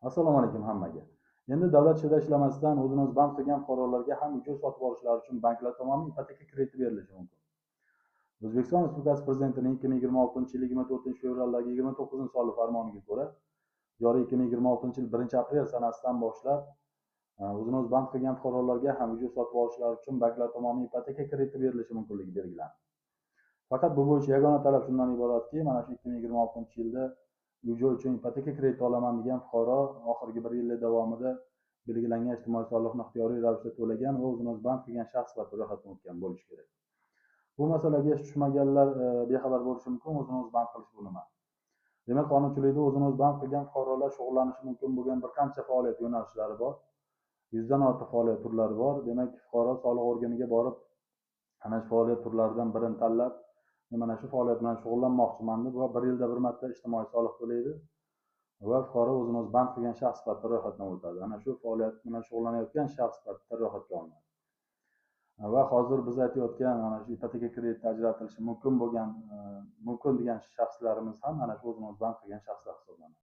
Assalomu alaykum hammaga. Endi davlat ishida ishlamasdan o'zini o'zi band qilgan fuqarolarga ham uy-joy sotib olishlari uchun banklar tomonidan ipoteka krediti berilishi mumkin. O'zbekiston Respublikasi Prezidentining 2026-yil 24-fevraldagi 29-sonli farmoniga ko'ra, joriy 2026-yil 1-aprel sanasidan boshlab o'zini o'zi band qilgan fuqarolarga ham uy-joy sotib olishlari uchun banklar tomonidan ipoteka krediti berilishi mumkinligi belgilandi. Faqat bu bo'yicha yagona talab shundan iboratki, mana shu 2026-yilda uy-joy uchun ipoteka krediti olaman degan fuqaro oxirgi bir yillik davomida belgilangan ijtimoiy soliqni ixtiyoriy ravishda to'lagan va o'zini o'zi band qilgan shaxs sifatida ro'yxatdan o'tgan bo'lishi kerak. Bu masalaga hech tushmaganlar bexabar bo'lishi mumkin, o'zini o'zi band qilish bu nima? Demak, qonunchilikda o'zini o'zi band qilgan fuqarolar shug'ullanishi mumkin bo'lgan bir qancha faoliyat yo'nalishlari bor. 100 dan ortiq faoliyat turlari bor. Demak, fuqaro soliq organiga borib, ana shu faoliyat turlaridan birini tanlab, mana shu faoliyat bilan shug'ullanmoqchiman deb va bir yilda bir marta ijtimoiy soliq to'laydi va fuqaro o'zini o'zi band qilgan shaxs sifatida ro'yxatdan o'tadi. Ana shu faoliyat bilan shug'ullanayotgan shaxs sifatida ro'yxatga olinadi. Va hozir biz aytayotgan mana shu ipoteka krediti ajratilishi mumkin bo'lgan, mumkin degan shaxslarimiz ham ana shu o'zini o'zi band qilgan shaxslar hisoblanadi.